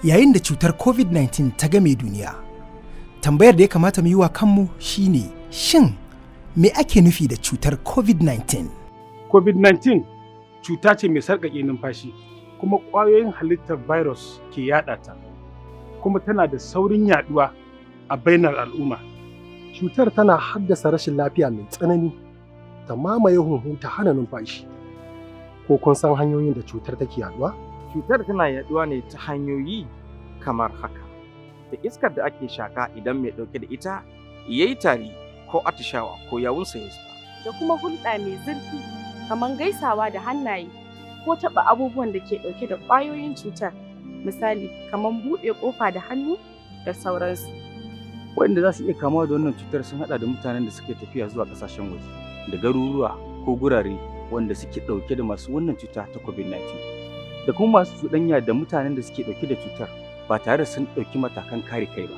Yayin da cutar COVID-19 ta game duniya, tambayar da ya kamata mu yi wa kanmu shine, shin me ake nufi da cutar COVID-19? COVID-19 cuta ce mai sarƙaƙe numfashi, kuma ƙwayoyin halittar virus ke yaɗa ta, kuma tana da saurin yaɗuwa a bainar al'umma. Cutar tana haddasa rashin lafiya mai tsanani, ta mamaye huhu, ta hana numfashi. Ko kun san hanyoyin da cutar take yaduwa? Cutar tana yaduwa ne ta hanyoyi kamar haka: da iskar da ake shaka idan mai ɗauke da ita ya yi tari ko atishawa ko yawunsa ya zuba. Da kuma hulɗa mai zurfi, kamar gaisawa da hannaye ko taɓa abubuwan da ke ɗauke da ƙwayoyin cutar, misali kamar buɗe ƙofa da hannu da sauransu. Waɗanda za su iya kamuwa da wannan cutar sun haɗa da mutanen da suke tafiya zuwa ƙasashen waje da garuruwa ko gurare wanda suke ɗauke da masu wannan cuta ta COVID-19, da kuma masu cuɗanya da mutanen da suke ɗauke da cutar ba tare da sun ɗauki matakan kare kai ba.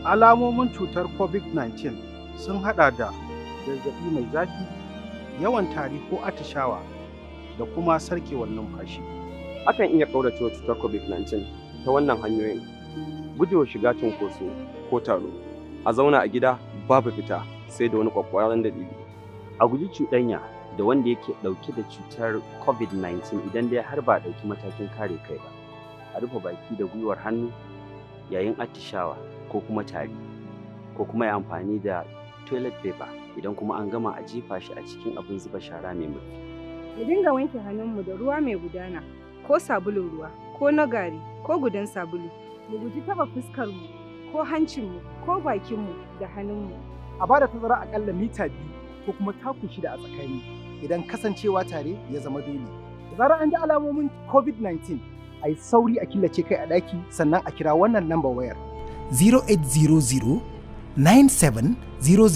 Alamomin cutar COVID-19 sun haɗa da zazzaɓi mai zafi, yawan tari ko atishawa, da kuma sarƙewar numfashi. Akan iya ƙauracewa cutar COVID-19 ta wannan hanyoyin: gujewa shiga cunkoso ko taro, a zauna a gida babu fita sai da wani ƙwaƙƙwaran dalili. A guji cuɗanya da wanda yake ɗauke da cutar COVID-19 idan dai har ba a ɗauki matakin kare kai ba. A rufe baki da gwiwar hannu yayin atishawa ko kuma tari, ko kuma ya amfani da toilet paper, idan kuma an gama a jefa shi a cikin abin zuba shara mai murfi. Mu dinga wanke hannunmu da ruwa mai gudana ko sabulun ruwa ko na gari ko gudan sabulu. Mu guji taɓa fuskarmu ko hancinmu ko bakinmu da hannunmu. A bada tazara akalla mita 2 ko kuma taku 6 a tsakani idan kasancewa tare ya zama dole. Da zarar an ji alamomin COVID-19, a yi sauri a killace kai a ɗaki, sannan a kira wannan lambar wayar: 0800 9700.